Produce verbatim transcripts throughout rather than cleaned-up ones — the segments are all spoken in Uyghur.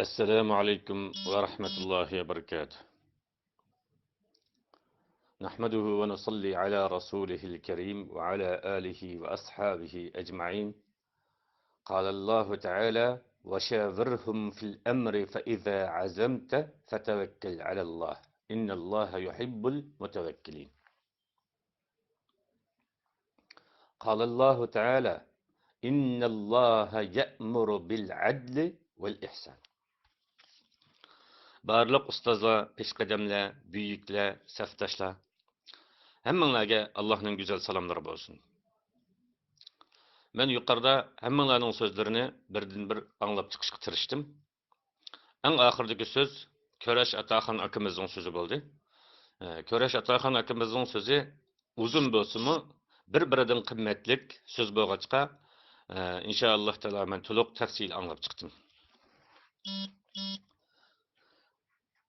السلام عليكم ورحمة الله وبركاته. نحمده ونصلي على رسوله الكريم وعلى آله وأصحابه أجمعين. قال الله تعالى: وشاورهم في الأمر فإذا عزمت فتوكل على الله إن الله يحب المتوكلين. قال الله تعالى: إن الله يأمر بالعدل والإحسان. بارلىق ئۇستازلار، پېشقەدەملەر، بۈيۈكلەر، سەپداشلار، ھەممىڭلارگە ئاللاھنىڭ گۈزەل سالاملىرى بولسۇن. مەن يۇقىرىدا ھەممىڭلارنىڭ سۆزلىرىنى بىردىن بىر ئاڭلاپ چىقىشقا تىرىشتىم. ئەڭ ئاخىرىدىكى سۆز كۆرەش ئاتاخان ئاكىمىزنىڭ سۆزى بولدى. ئە، كۆرەش ئاتاخان ئاكىمىزنىڭ سۆزى ئۇزۇن بولسىمۇ، بىر-بىرىدىن قىممەتلىك سۆز بولغاچقا، ئە، ئىنشائاللاھ تائالا مەن تولۇق تەپسىلىي ئاڭلاپ چىقتىم.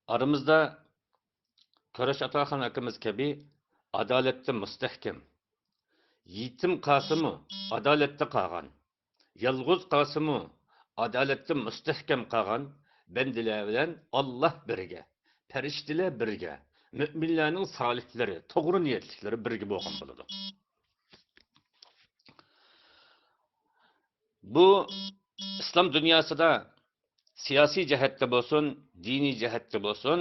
ئارىمىزدا كۆرەش ئاتاخان ئاكىمىز كەبى ئادالەتتە مۇستەھكەم، يېتىم قالسىمۇ ئادالەتتە قالغان، يالغۇز قالسىمۇ ئادالەتتە مۇستەھكەم قالغان بەندىلەر بىلەن ئاللاھ بىرگە، پەرىشتىلەر بىرگە، مۆمىنلەرنىڭ سالىھلىرى، توغرا نىيەتلىكلىرى بىرگە بولغان بولىدۇ. بۇ ئىسلام دۇنياسىدا سىياسىي جەھەتتە بولسۇن، دىنىي جەھەتتە بولسۇن،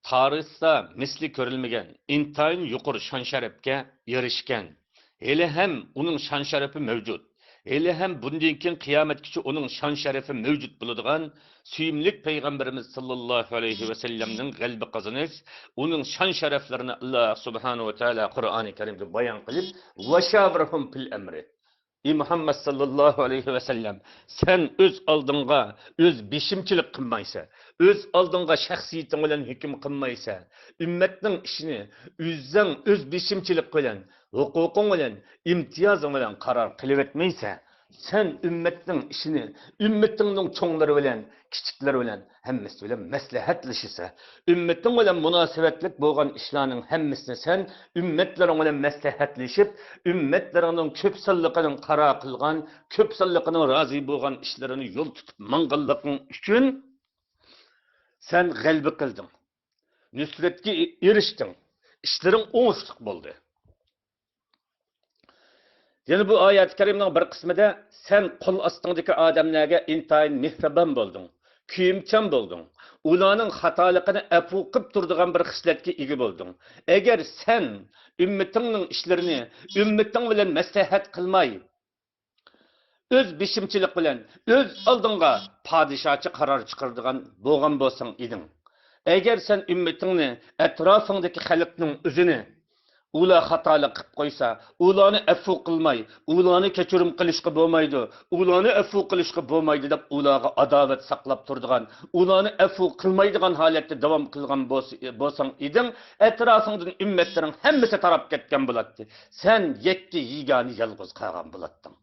تارىختا مىسلى كۆرۈلمىگەن، ئىنتايىن يۇقىرى شان-شەرەپكە ئېرىشكەن، ھېلىھەم ئۇنىڭ شان-شەرىپى مەۋجۇت، ھېلىھەم بۇندىن كېيىن قىيامەتكىچە ئۇنىڭ شان-شەرىپى مەۋجۇت بولىدىغان سۆيۈملۈك پەيغەمبىرىمىز ساللاللاھۇ ئەلەيھى ۋەسەللەمنىڭ غەلىبە قازىنىش، ئۇنىڭ شان-شەرەپلىرىنى ئاللاھ سۇبھانەھۇ ۋە تائالا قۇرئانى كەرىمدە بايان قىلىپ، «ۋەشاۋىرھۇم فىل ئەمرى». ئى مۇھەممەد ساللاللاھۇ ئەلەيھى ۋەسەللەم، سەن ئۆز ئالدىڭغا ئۆز بېشىمچىلىق قىلمايسەن، ئۆز ئالدىڭغا شەخسىيىتىڭ بىلەن ھۆكۈم قىلمايسەن، ئۈممەتنىڭ ئىشىنى ئۆزۈڭ ئۆز بېشىمچىلىق بىلەن، ھوقۇقۇڭ بىلەن، ئىمتىيازىڭ بىلەن قارار قىلىۋەتمەيسەن. سەن ئۈممەتنىڭ ئىشىنى ئۈممىتىڭنىڭ چوڭلىرى بىلەن، كىچىكلىرى بىلەن ھەممىسى بىلەن مەسلىھەتلىشىسەن. ئۈممىتىڭ بىلەن مۇناسىۋەتلىك بولغان ئىشلارنىڭ ھەممىسىنى سەن ئۈممەتلىرىڭ بىلەن مەسلىھەتلىشىپ، ئۈممەتلىرىڭنىڭ كۆپ سانلىقىنىڭ قارار قىلغان، كۆپ سانلىقىنىڭ رازى بولغان ئىشلىرىنى يول تۇتۇپ ماڭغانلىقىڭ ئۈچۈن سەن غەلىبە قىلدىڭ، نۇسرەتكە ئېرىشتىڭ، ئىشلىرىڭ ئوڭۇشلۇق بولدى. يەنە بۇ ئايەتى كەرىمنىڭ بىر قىسمىدا سەن قول ئاستىڭدىكى ئادەملەرگە ئىنتايىن مېھرىبان بولدۇڭ، كۆيۈمچان بولدۇڭ، ئۇلارنىڭ خاتالىقىنى ئەپۇ قىپ تۇرىدىغان بىر خىسلەتكە ئىگە بولدۇڭ. ئەگەر سەن ئۈممىتىڭنىڭ ئىشلىرىنى ئۈممىتىڭ بىلەن مەسلىھەت قىلماي، ئۆز بېشىمچىلىق بىلەن ئۆز ئالدىڭغا پادىشاھچە قارار چىقىرىدىغان بولغان بولساڭ ئىدىڭ. ئەگەر سەن ئۈممىتىڭنى، ئەتراپىڭدىكى خەلقنىڭ ئۆزىنى، ئۇلار خاتالىق قىلىپ قويسا، ئۇلارنى ئەپۇ قىلماي، ئۇلارنى كەچۈرۈم قىلىشقا بولمايدۇ، ئۇلارنى ئەپۇ قىلىشقا بولمايدۇ دەپ ئۇلارغا ئاداۋەت ساقلاپ تۇرىدىغان، ئۇلارنى ئەپۇ قىلمايدىغان ھالەتتە داۋام قىلغان بولس-، بولساڭ ئىدىڭ، ئەتراپىڭدىن ئۈممەتلىرىڭ ھەممىسى تاراپ كەتكەن بولاتتى. سەن يەككە يېگانە يالغۇز قالغان بولاتتىڭ.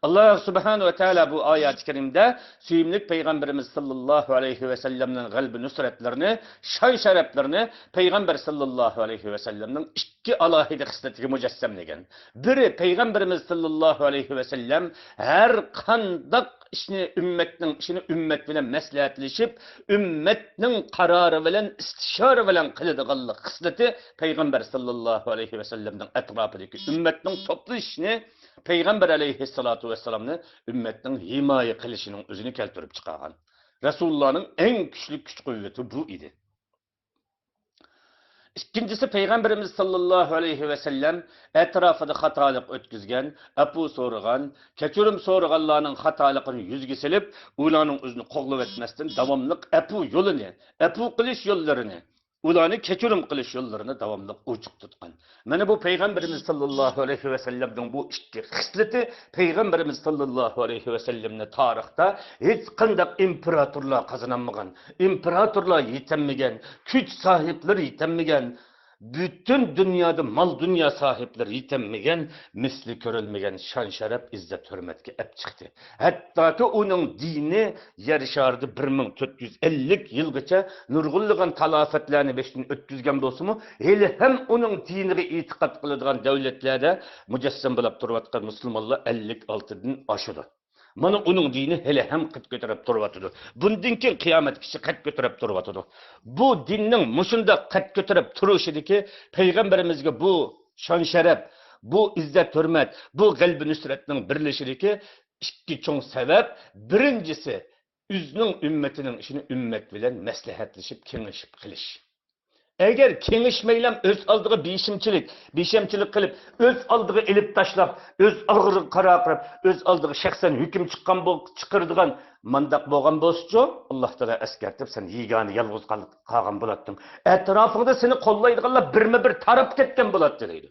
ئاللاھ سۇبھانەھۇ ۋە تائالا بۇ ئايەتى كەرىمدە سۆيۈملۈك پەيغەمبىرىمىز ساللاللاھۇ ئەلەيھى ۋەسەللەمنىڭ غەلىبە نۇسرەتلىرىنى، شان شەرەپلىرىنى پەيغەمبەر ساللاللاھۇ ئەلەيھى ۋەسەللەمنىڭ ئىككى ئالاھىدە خىسلىتىگە مۇجەسسەملىگەن. بىرى پەيغەمبىرىمىز ساللاللاھۇ ئەلەيھى ۋەسەللەم ھەر قانداق ئىشنى، ئۈممەتنىڭ ئىشىنى ئۈممەت بىلەن مەسلىھەتلىشىپ، ئۈممەتنىڭ قارارى بىلەن، ئىستىشارە بىلەن قىلىدىغانلىق خىسلىتى پەيغەمبەر ساللاللاھۇ ئەلەيھى ۋەسەللەمنىڭ ئەتراپىدىكى ئۈممەتنىڭ توپلىشىشىنى، پەيغەمبەر ئەلەيھىسسالاتۇ ۋەسسالامنى ئۈممەتنىڭ ھىمايە قىلىشىنىڭ ئۆزىنى كەلتۈرۈپ چىقارغان. رەسۇلۇللانىڭ ئەڭ كۈچلۈك كۈچ قۇۋۋىتى بۇ ئىدى. ئىككىنچىسى، پەيغەمبىرىمىز ساللاللاھۇ ئەلەيھى ۋەسەللەم ئەتراپىدا خاتالىق ئۆتكۈزگەن، ئەپۇ سورىغان، كەچۈرۈم سورىغانلارنىڭ خاتالىقىنى يۈزگە سېلىپ، ئۇلارنىڭ ئۆزىنى قوغلىۋەتمەستىن داۋاملىق ئەپۇ يولىنى، ئەپۇ قىلىش يوللىرىنى، ئۇلارنى كەچۈرۈم قىلىش يوللىرىنى داۋاملىق ئوچۇق تۇتقان. مانا بۇ پەيغەمبىرىمىز ساللاللاھۇ ئەلەيھى ۋەسەللەمنىڭ بۇ ئىككى خىسلىتى پەيغەمبىرىمىز ساللاللاھۇ ئەلەيھى ۋەسەللەمنى تارىختا ھېچقانداق ئىمپېراتورلار قازىنالمىغان، ئىمپېراتورلار يېتەلمىگەن، كۈچ ساھىبلىرى يېتەلمىگەن، پۈتۈن دۇنيادا مال-دۇنيا ساھىبلىرى يېتەلمىگەن، مىسلى كۆرۈلمىگەن شان-شەرەپ، ئىززەت-ھۆرمەتكە ئەپ چىقتى. ھەتتاكى ئۇنىڭ دىنى يەر شارىدا بىر مىڭ تۆت يۈز ئەللىك يىلغىچە نۇرغۇنلىغان تالاپەتلەرنى بېشىدىن ئۆتكۈزگەن بولسىمۇ، ھېلىھەم ئۇنىڭ دىنىغا ئېتىقاد قىلىدىغان دۆلەتلەردە مۇجەسسەم بولاپ تۇرۇۋاتقان مۇسۇلمانلار ئەللىك ئالتىدىن ئاشىدۇ. مانا ئۇنىڭ دىنى ھېلىھەم قەد كۆتۈرۈپ تۇرۇۋاتىدۇ. بۇندىن كېيىن قىيامەتكىچە قەد كۆتۈرۈپ تۇرۇۋاتىدۇ. بۇ دىننىڭ مۇشۇنداق قەد كۆتۈرۈپ تۇرۇشىدىكى پەيغەمبىرىمىزگە بۇ شان-شەرەپ، بۇ ئىززەت-ھۆرمەت، بۇ غەلىبە-نۇسرەتنىڭ بېرىلىشىدىكى ئىككى چوڭ سەۋەب، بىرىنچىسى، ئۆزىنىڭ ئۈممىتىنىڭ ئىشىنى ئۈممەت بىلەن مەسلىھەتلىشىپ، كېڭىشىپ قىلىش. ئەگەر كېڭىشمەيلا ئۆز ئالدىغا بېشىمچىلىك، بېشەمچىلىك قىلىپ، ئۆز ئالدىغا ئېلىپ تاشلاپ، ئۆز ئاغرىغا قارا قىلىپ، ئۆز ئالدىغا شەخسەن ھۆكۈم چىققان بول-، چىقىرىدىغان مانداق بولغان بولسىچۇ، ئاللا تائالا ئەسكەرتىپ، سەن يېگانە يالغۇز قال-، قالغان بولاتتىڭ. ئەتراپىڭدا سېنى قوللايدىغانلار بىرمۇ بىر تاراپ كەتكەن بولاتتى دەيدۇ.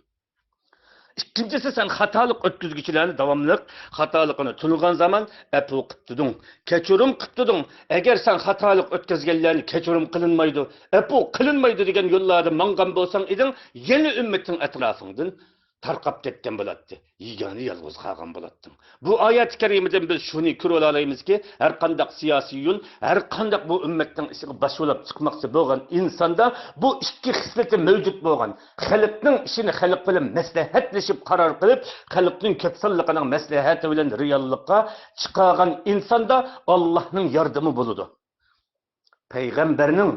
ئىككىنچىسى، سەن خاتالىق ئۆتكۈزگۈچىلەرنى داۋاملىق خاتالىقىنى تونۇغان زامان ئەپۇ قىپتىدىڭ، كەچۈرۈم قىپتىدىڭ. ئەگەر سەن خاتالىق ئۆتكۈزگەنلەرنى كەچۈرۈم قىلىنمايدۇ، ئەپۇ قىلىنمايدۇ دېگەن يوللاردا ماڭغان بولساڭ ئىدىڭ، يەنە ئۈممىتىڭ ئەتراپىڭدىن تارقاپ كەتكەن بولاتتى. يېگانە يالغۇز قالغان بولاتتىڭ. بۇ ئايەتى كەرىمىدىن بىز شۇنى كۆرۈۋالالايمىزكى، ھەر قانداق سىياسىي يول، ھەر قانداق بۇ ئۈممەتنىڭ ئىشىغا باش بولاپ چىقماقچى بولغان ئىنساندا بۇ ئىككى خىسلىتى مەۋجۇت بولغان، خەلقنىڭ ئىشىنى خەلق بىلەن مەسلىھەتلىشىپ قارار قىلىپ، خەلقنىڭ كۆپ سانلىقىنىڭ مەسلىھەتى بىلەن رېئاللىققا چىقارغان ئىنساندا ئاللانىڭ ياردىمى بولىدۇ. پەيغەمبەرنىڭ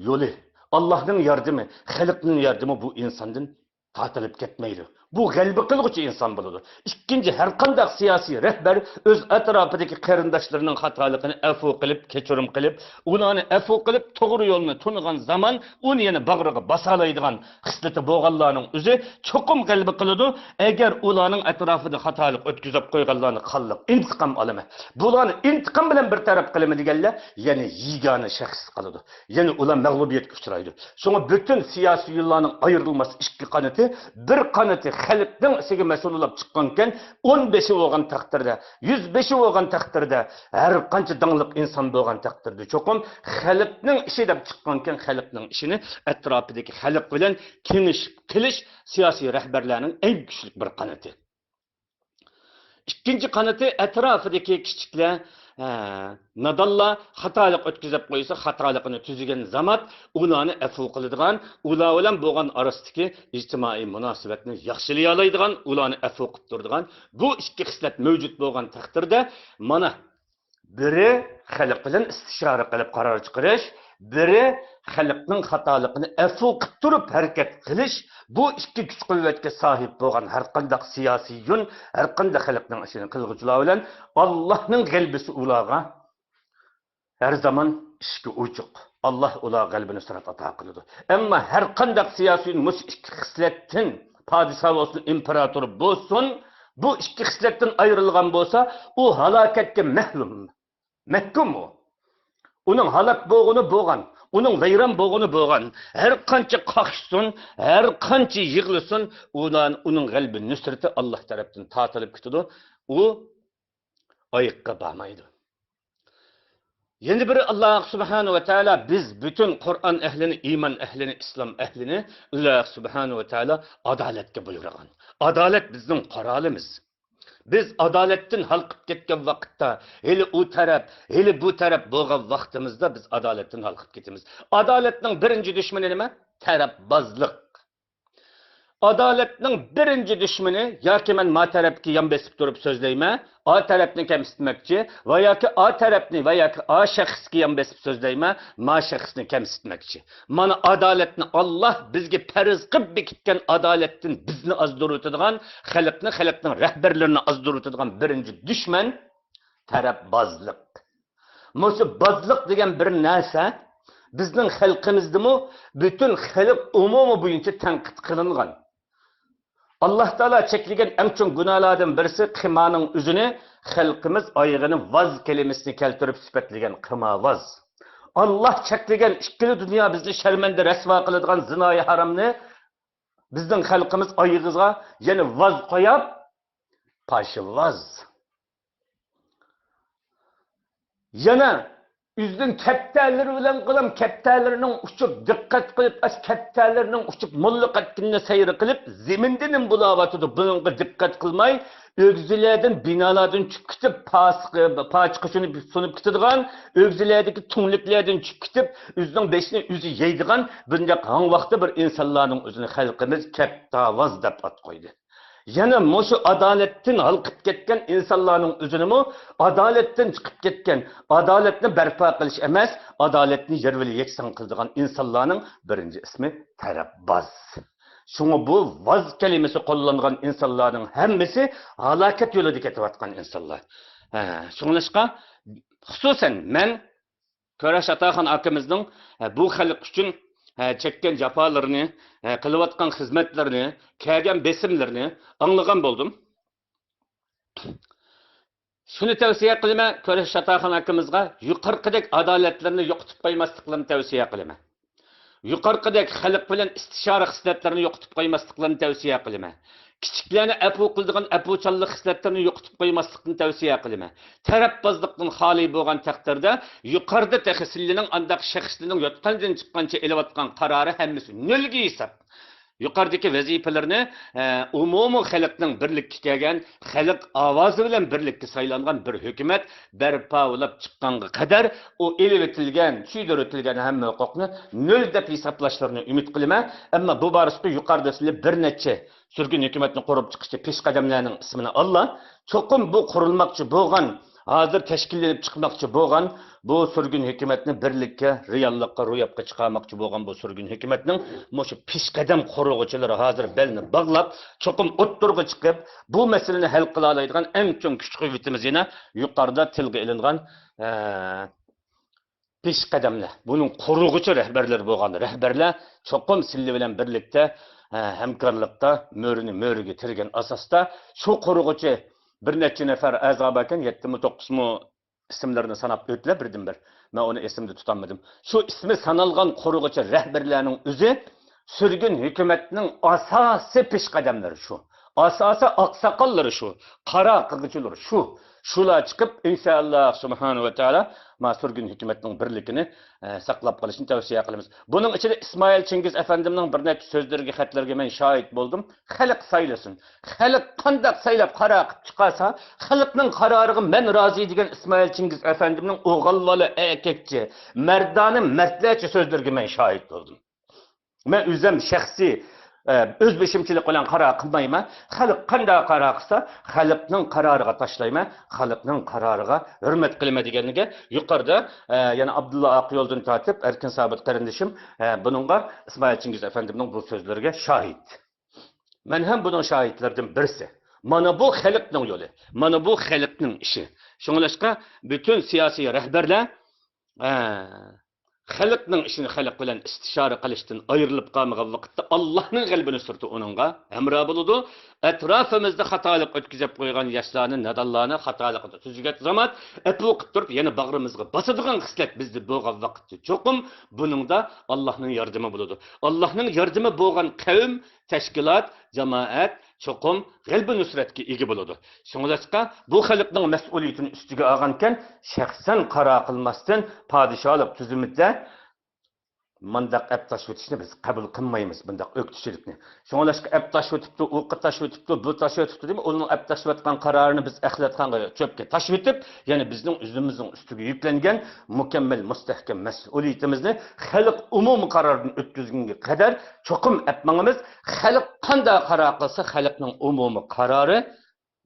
يولى، ئاللانىڭ ياردىمى، خەلقنىڭ ياردىمى بۇ ئىنساندىن تارتىلىپ كەتمەيدۇ. بۇ غەلىبە قىلغۇچى ئىنسان بولىدۇ. ئىككىنچى، ھەر قانداق سىياسىي رەھبەر ئۆز ئەتراپىدىكى قېرىنداشلىرىنىڭ خاتالىقىنى ئەپۇ قىلىپ، كەچۈرۈم قىلىپ، ئۇلارنى ئەپۇ قىلىپ، توغرا يولنى تونۇغان زامان ئۇنى يەنە باغرىغا باسالايدىغان خىسلىتى بولغانلارنىڭ ئۆزى چوقۇم غەلىبە قىلىدۇ. ئەگەر ئۇلارنىڭ ئەتراپىدا خاتالىق ئۆتكۈزۈپ قويغانلارنى قانلىق ئىنتىقام ئالىمەن، بۇلارنى ئىنتىقام بىلەن بىر تەرەپ قىلىمەن دېگەنلەر يەنە يېگانە شەخس قالىدۇ. يەنە ئۇلار مەغلۇبىيەتكە ئۇچرايدۇ. شۇڭا پۈتۈن سىياسىي يوللارنىڭ ئايرىلماس ئىككى قانىتى، بىر قانىتى خەلقنىڭ ئىچىگە مەسئۇل بولاپ چىققانكەن، ئون بېشى بولغان تەقدىردە، يۈز بېشى بولغان تەقدىردە، ھەر قانچە داڭلىق ئىنسان بولغان تەقدىردە، چوقۇم خەلقنىڭ ئىشى دەپ چىققانكەن، خەلقنىڭ ئىشىنى ئەتراپىدىكى خەلق بىلەن كېڭىشىپ قىلىش سىياسىي رەھبەرلەرنىڭ ئەڭ كۈچلۈك بىر قانىتى. ئىككىنچى قانىتى ئەتراپىدىكى كىچىكلەر، ھە، نادانلار خاتالىق ئۆتكۈزۈپ قويسا، خاتالىقىنى تۈزىگەن زامات ئۇلارنى ئەپۇ قىلىدىغان، ئۇلار بىلەن بولغان ئارىسىدىكى ئىجتىمائىي مۇناسىۋەتنى ياخشىلىيالايدىغان، ئۇلارنى ئەپۇ قىلىپ تۇرىدىغان بۇ ئىككى خىسلەت مەۋجۇت بولغان تەقدىردە، مانا، بىرى خەلق بىلەن ئىستىشارە قىلىپ قارار چىقىرىش، بىرى خەلقنىڭ خاتالىقىنى ئەپۇ قىلىپ تۇرۇپ ھەرىكەت قىلىش، بۇ ئىككى كۈچ قۇۋۋەتكە ساھىب بولغان ھەرقانداق سىياسىي يۈن، ھەرقانداق خەلقنىڭ ئىشىنى قىلغۇچىلار بىلەن ئاللاھنىڭ غەلىبىسى ئۇلارغا ھەر زامان ئىشىكى ئوچۇق. ئاللاھ ئۇلارغا غەلىبە نۇسرەت ئاتا قىلىدۇ. ئەمما ھەرقانداق سىياسىي يۈن مۇشۇ ئىككى خىسلەتتىن، پادىشاھ بولسۇن، ئىمپېراتور بولسۇن، بۇ ئىككى خىسلەتتىن ئايرىلغان بولسا، ئۇ ھالاكەتكە مەھلۇم. مەھكۇم ئۇ. ئۇنىڭ ھالاك بولغىنى بولغان، ئۇنىڭ ۋەيران بولغىنى بولغان. ھەر قانچە قاقشىسۇن، ھەر قانچە يىغلىسۇن، ئۇلار، ئۇنىڭ غەلىبە نۇسرىتى ئاللاھ تەرەپتىن تارتىلىپ كېتىدۇ. ئۇ ئايىققا بارمايدۇ. يەنە بىر، ئاللاھ سۇبھانەھۇ ۋە تائالا بىز پۈتۈن قۇرئان ئەھلىنى، ئىمان ئەھلىنى، ئىسلام ئەھلىنى، ئاللاھ سۇبھانەھۇ ۋە تائالا ئادالەتكە بۇيرۇغان. ئادالەت بىزنىڭ قورالىمىز. بىز ئادالەتتىن ھالقىپ كەتكەن ۋاقىتتا، ھېلى ئۇ تەرەپ، ھېلى بۇ تەرەپ بولغان ۋاقتىمىزدا بىز ئادالەتتىن ھالقىپ كېتىمىز. ئادالەتنىڭ بىرىنچى دۈشمىنى نېمە؟ تەرەپبازلىق. ئادالەتنىڭ بىرىنچى دۈشمىنى، ياكى مەن ما تەرەپكە يان بېسىپ تۇرۇپ سۆزلەيمەن، ئا تەرەپنى كەمسىتمەكچى، ۋە ياكى ئا تەرەپنى ۋە ياكى ئا شەخسكە يان بېسىپ سۆزلەيمەن، ما شەخسنى كەمسىتمەكچى. مانا ئادالەتنى، ئاللاھ بىزگە پەرز قىلىپ بېكىتكەن ئادالەتتىن بىزنى ئازدۇرۇۋېتىدىغان، خەلقنى، خەلقنىڭ رەھبەرلىرىنى ئازدۇرۇۋېتىدىغان بىرىنچى دۈشمەن تەرەپبازلىق. مۇشۇ بازلىق دېگەن بىر نەرسە بىزنىڭ خەلقىمىزدىمۇ پۈتۈن خەلق ئومۇمى بويىچە تەنقىد قىلىنغان. ئاللاھ تائالا چەكلىگەن ئەڭ چوڭ گۇناھلاردىن بىرسى قىمارنىڭ ئۆزىنى خەلقىمىز ئايىغىنى ۋاز كەلىمىسىنى كەلتۈرۈپ سۈپەتلىگەن قىمارۋاز. ئاللاھ چەكلىگەن ئىككىلا دۇنيا بىزنى شەرمەندە رەسۋا قىلىدىغان زىنايى ھارامنى بىزنىڭ خەلقىمىز ئايىغىغا يەنە ۋاز قويۇپ، پاشىۋاز. يەنە ئۆزىنىڭ كەپتەرلىرى بىلەن قىلام، كەپتەرلىرىنىڭ ئۇچۇپ دىققەت قىلىپ، ئاش كەپتەرلىرىنىڭ ئۇچۇپ موللا قەتكىنىنى سەيرى قىلىپ، زېمىندا نېمە بولاۋاتىدۇ، بۇنىڭغا دىققەت قىلماي، ئۆگزىلەردىن، بىنالاردىن چۈشۈپ كېتىپ، پاسىقى، پاچىقى سۇنۇپ، سۇنۇپ كېتىدىغان، ئۆگزىلەردىكى تۈڭلۈكلەردىن چۈشۈپ كېتىپ، ئۆزىنىڭ بېشىنى ئۆزى يەيدىغان بۇنداق ھاڭۋاقتا بىر ئىنسانلارنىڭ ئۆزىنى خەلقىمىز كەپتاۋاز دەپ ئات قويدى. يەنە مۇشۇ ئادالەتتىن ھالقىپ كەتكەن ئىنسانلارنىڭ ئۆزىنىمۇ ئادالەتتىن چىقىپ كەتكەن، ئادالەتنى بەرپا قىلىش ئەمەس، ئادالەتنى يەر بىلەن يەكسان قىلىدىغان ئىنسانلارنىڭ بىرىنچى ئىسمى تەرەپباز. شۇڭا بۇ ۋاز كەلىمىسى قوللانغان ئىنسانلارنىڭ ھەممىسى ھالاكەت يولىدا كېتىۋاتقان ئىنسانلار. ھە، شۇڭلاشقا، خۇسۇسەن مەن كۆرەش ئاتاخان ئاكىمىزنىڭ، ھە، بۇ خەلق ئۈچۈن، ھە، چەككەن جاپالىرىنى، ھە، قىلىۋاتقان خىزمەتلىرىنى، كەلگەن بېسىملىرىنى ئاڭلىغان بولدۇم. شۇنى تەۋسىيە قىلىمەن، كۆرەش ئاتاخان ئاكىمىزغا يۇقىرىقىدەك ئادالەتلىرىنى يوقىتىپ قويماسلىقلىرىنى تەۋسىيە قىلىمەن. يۇقىرىقىدەك خەلق بىلەن ئىستىشارە خىسلەتلىرىنى يوقىتىپ قويماسلىقلىرىنى تەۋسىيە قىلىمەن. كىچىكلەرنى ئەپۇ قىلىدىغان ئەپۇچانلىق خىسلەتلىرىنى يوقىتىپ قويماسلىقنى تەۋسىيە قىلىمەن. تەرەپبازلىقتىن خالىي بولغان تەقدىردە، يۇقىرىدا تېخى سىلىنىڭ ئانداق شەخسلىرىنىڭ يوتقاندىن چىققانچە ئېلىۋاتقان قارارى ھەممىسى نۆلگە ھېساب. يۇقىرىدىكى ۋەزىپىلىرىنى، ئە، ئومۇمىي خەلقنىڭ بىرلىككە كەلگەن، خەلق ئاۋازى بىلەن بىرلىككە سايلانغان بىر ھۆكۈمەت بەرپا بولاپ چىققانغا قەدەر، ئۇ ئېلىۋېتىلگەن، چۈشۈرۈۋېتىلگەن ھەممە ھوقۇقنى نۆل دەپ ھېسابلاشلىرىنى ئۈمىد قىلىمەن. ئەمما بۇ بارىسىدا يۇقىرىدا سىلى بىر نەچچە سۈرگۈن ھۆكۈمەتنى قۇرۇپ چىقىشتا پېشقەدەملەرنىڭ ئىسمىنى ئاللا. چوقۇم بۇ قۇرۇلماقچى بولغان، ھازىر تەشكىللىنىپ چىقماقچى بولغان بۇ سۈرگۈن ھۆكۈمەتنى بىرلىككە، رېئاللىققا، روياپقا چىقارماقچى بولغان بۇ سۈرگۈن ھۆكۈمەتنىڭ مۇشۇ پېشقەدەم قۇرغۇچىلىرى ھازىر بەلنى باغلاپ، چوقۇم ئوتتۇرىغا چىقىپ، بۇ مەسىلىنى ھەل قىلالايدىغان ئەڭ چوڭ كۈچ قۇۋۋىتىمىز يەنە يۇقىرىدا تىلغا ئېلىنغان، ئە، پېشقەدەملەر، بۇنىڭ قۇرغۇچى رەھبەرلىرى بولغان رەھبەرلەر چوقۇم سىلى بىلەن بىرلىكتە، ھە، ھەمكارلىقتا، مۆرىنى مۆرىگە تىرىگەن ئاساستا شۇ قۇرغۇچى بىر نەچچە نەفەر ئەزا باركەن، يەتتىمۇ، توققۇزمۇ ئىسىملىرىنى ساناپ ئۆتلە بىردىن بىر. مەن ئۇنى ئېسىمدە تۇتالمىدىم. شۇ ئىسمى سانالغان قۇرغۇچى رەھبەرلەرنىڭ ئۆزى سۈرگۈن ھۆكۈمەتنىڭ ئاساسىي پېشقەدەملىرى شۇ. ئاساسىي ئاقساقاللىرى شۇ، قارار قىلغۇچىلىرى شۇ. شۇلار چىقىپ، ئىنشائاللا سۇبھانەھۇ ۋە تائالا، ما سۈرگۈن ھۆكۈمەتنىڭ بىرلىكىنى، ئە، ساقلاپ قېلىشنى تەۋسىيە قىلىمىز. بۇنىڭ ئىچىدە ئىسمائىل چىڭگىز ئەپەندىمنىڭ بىر نەچچە سۆزلىرىگە، خەتلىرىگە مەن شاھىت بولدۇم. خەلق سايلىسۇن. خەلق قانداق سايلاپ قارار قىلىپ چىقارسا، خەلقنىڭ قارارىغا مەن رازى دېگەن ئىسمائىل چىڭگىز ئەپەندىمنىڭ ئوغۇل بالا ئەركەكچە، مەردانە، مەردلەرچە سۆزلىرىگە مەن شاھىت بولدۇم. مەن ئۆزۈم شەخسىي، ئە، ئۆز بېشىمچىلىق بىلەن قارار قىلمايمەن. خەلق قانداق قارار قىلسا، خەلقنىڭ قارارىغا تاشلايمەن، خەلقنىڭ قارارىغا ھۆرمەت قىلىمەن دېگەنگە يۇقىرىدا، ئە، يەنە ئابدۇللا ئاقيولدىن تارتىپ ئەركىن سابىت قېرىندىشىم، ئە، بۇنىڭغا ئىسمائىل چىڭگىز ئەپەندىمنىڭ بۇ سۆزلىرىگە شاھىت. مەن ھەم بۇنىڭ شاھىتلىرىدىن بىرسى. مانا بۇ خەلقنىڭ يولى، مانا بۇ خەلقنىڭ ئىشى. شۇڭلاشقا پۈتۈن سىياسىي رەھبەرلەر، ئە، خەلقنىڭ ئىشىنى خەلق بىلەن ئىستىشارە قىلىشتىن ئايرىلىپ قالمىغان ۋاقىتتا، ئاللاھنىڭ غەلىبە نۇسرىتى ئۇنىڭغا ھەمراھ بولىدۇ. ئەتراپىمىزدا خاتالىق ئۆتكۈزۈپ قويغان ياشلارنى، نادانلارنى خاتالىقىدا تۈزىگەن زامات، ئەپۇ قىلىپ تۇرۇپ، يەنە باغرىمىزغا باسىدىغان خىسلەت بىزدە بولغان ۋاقىتتا، چوقۇم بۇنىڭدا ئاللاھنىڭ ياردىمى بولىدۇ. ئاللاھنىڭ ياردىمى بولغان قەۋم، تەشكىلات، جامائەت چوقۇم غەلىبە نۇسرەتكە ئىگە بولىدۇ. شۇڭلاشقا بۇ خەلقنىڭ مەسئۇلىيىتىنى ئۈستىگە ئالغانكەن، شەخسەن قارار قىلماستىن، پادىشاھلىق تۈزۈمىدە مانداق ئەپ تاشلىۋېتىشنى بىز قەبۇل قىلمايمىز، بۇنداق ئۆكتىچىلىكنى. شۇڭلاشقا ئەپ تاشلىۋېتىپتۇ، ئۇ تاشلىۋېتىپتۇ، بۇ تاشلىۋېتىپتۇ دېمەي، ئۇنىڭ ئەپ تاشلىۋاتقان قارارىنى بىز ئەخلەتخانىغا، چۆپكە تاشلىۋېتىپ، يەنە بىزنىڭ ئۆزىمىزنىڭ ئۈستىگە يۈكلەنگەن مۇكەممەل مۇستەھكەم مەسئۇلىيىتىمىزنى خەلق ئومۇمىي قارارىدىن ئۆتكۈزگۈنگە قەدەر چوقۇم ئەپ ماڭىمىز. خەلق قانداق قارار قىلسا، خەلقنىڭ ئومۇمىي قارارى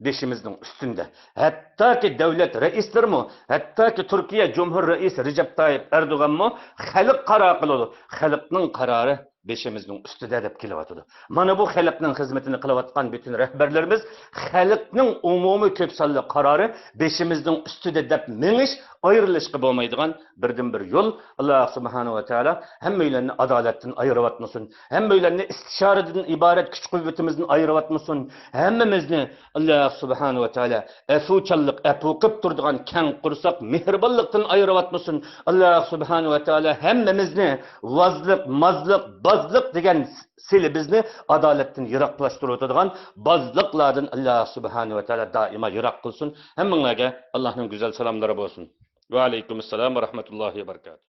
بېشىمىزنىڭ ئۈستىدە. ھەتتاكى دۆلەت رەئىسلىرىمۇ، ھەتتاكى تۈركىيە جۇمھۇر رەئىسى رىجەپ تايىپ ئەردوغانمۇ خەلق قارار قىلىدۇ. خەلقنىڭ قارارى بېشىمىزنىڭ ئۈستىدە دەپ كېلىۋاتىدۇ. مانا بۇ خەلقنىڭ خىزمىتىنى قىلىۋاتقان پۈتۈن رەھبەرلىرىمىز خەلقنىڭ ئومۇمىي كۆپ سانلىق قارارى بېشىمىزنىڭ ئۈستىدە دەپ مېڭىش، ئايرىلىشقا بولمايدىغان بىردىنبىر يول. ئاللا سۇبھانەھۇ ۋە تائالا ھەممەيلەننى ئادالەتتىن ئايرىۋاتمىسۇن. ھەممەيلەننى ئىستىشارىدىن ئىبارەت كۈچ قۇۋۋىتىمىزدىن ئايرىۋاتمىسۇن. ھەممىمىزنى ئاللا سۇبھانەھۇ ۋە تائالا ئەپۇچانلىق، ئەپۇ قىلىپ تۇرىدىغان كەڭ قورساق، مېھرىبانلىقتىن ئايرىۋاتمىسۇن. ئاللا سۇبھانەھۇ ۋە تائالا ھەممىمىزنى ۋازلىق، مازلىق، بازلىق دېگەن سىلى بىزنى ئادالەتتىن يىراقلاشتۇرۇۋاتىدىغان بازلىقلاردىن ئاللا سۇبھانەھۇ ۋە تائالا دائىما يىراق قىلسۇن. ھەممىڭلارگە ئاللانىڭ گۈزەل سالاملىرى بولسۇن. ۋەئەلەيكۇم ئەسسالام ۋە رەھمەتۇللاھى ۋە بەرىكاتۇھ.